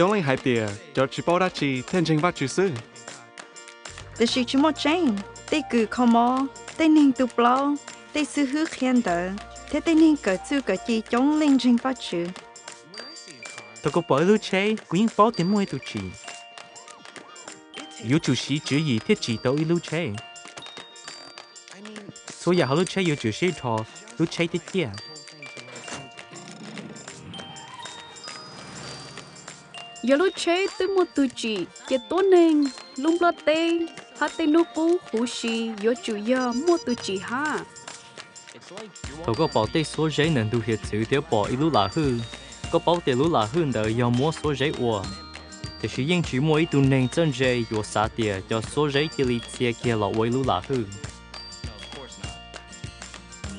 Coob leej hais tias cov tsis paub dab tsi thiaj ntseeg Vajtswv xwb. Tiam sis tsis muaj tseeb. Tej kws kho mob, tej neeg tu plaub, tej xib hwb qhia ntawv, thiab tej neeg kawm txuj kawm ci coob leej ntseeg Vajtswv. Thaum kuv pom ib lub tsheb, kuv yeej paub tias muaj ib tug tsim. Yuav tsum siv tswv yim thiaj tsim tau ib lub tsheb. Txhua yam hauv lub tsheb yuav tsum sib dhos, lub tsheb thiaj ciaj. Yog lub tsheb twb muaj tus tsim, ces tuab neeg, lub nplaj teb, hab tej hnub qub huv si yuav tsum yog muaj tus tsim hab. Thaum koj pom tej xuab zeb ntawm ntug hiav txwv thiab pom ib lub lam hwj, koj paub tias lub lam hwj ntawd yog muab xuab zeb ua. Tiam sis yeej tsis muaj ib tug neeg txawj ntse yuav xav tias cov xuab zeb cia li txia kiag los ua ib lub lam hwj.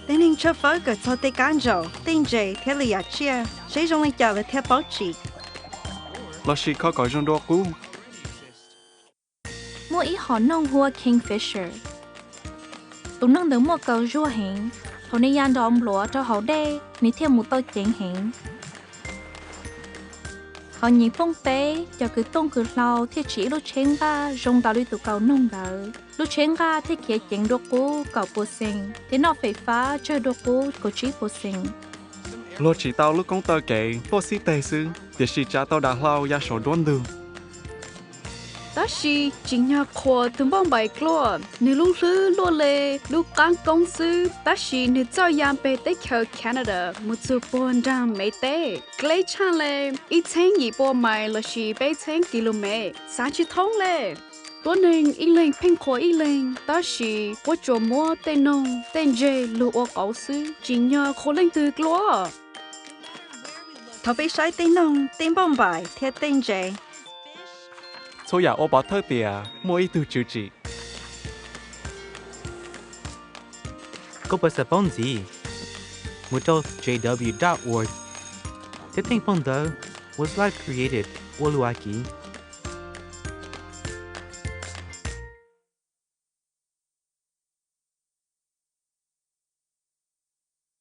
Tej neeg tshawb fawb kawm txog tej kab ntsaum, tej ntses thiab lwm yam tsiaj, seb zoo li cas lawv thiaj paub tsim. Los sis kho kom zoo dua qub. Muaj ib hom noog hu ua kingfisher. Tus noog ntawd muaj kaus zuag heev, thaum nws ya nrov npluav rau hauv dej, nws thiaj mus tau ceev heev. Hauv Nyij Pooj teb, cov kws tooj kws hlau thiaj tsim ib lub tsheb nqaj zoo nkaus li tus kaus noog ntawd. Lub tsheb nqaj thiaj khiav ceev dua qub kaum pua xees, thiab noj fem fab tsawg dua qub kaum tsib pua xees. Luag tsim tau lub koob taw kev tuaj xib teg xwb, tiam sis tsav tau dav hlau ya saum duab ntug. Tab sis tsim nyog qhuas tus npauj npaim dluaj, nws lub hlwb luaj li lub qab koob xwb, tab sis nws txawj ya peg teb chaws Canada mus txug puag nraag Mev teb, dleb tshaj le ib txheeb yim pua mais lossis peb txheeb ki lu mev, xav tsis thoob le. Tuab neeg ib leeg pheej qhuas ib leeg, tab sis puab tsuas muab tej noog tej ntseg lug ua qauv xwb, tsim nyog qhuas leej twg dluaj. Thaum peb saib tej noog, tej npauj npaim thiab tej ntses, txhua yam ua pov thawj tias muaj ib tug tswv tsim. Koj puas xav paub ntxiv? Mus rau J W dot org thiab theej phau ntawv Was Life Created ua Luakiv.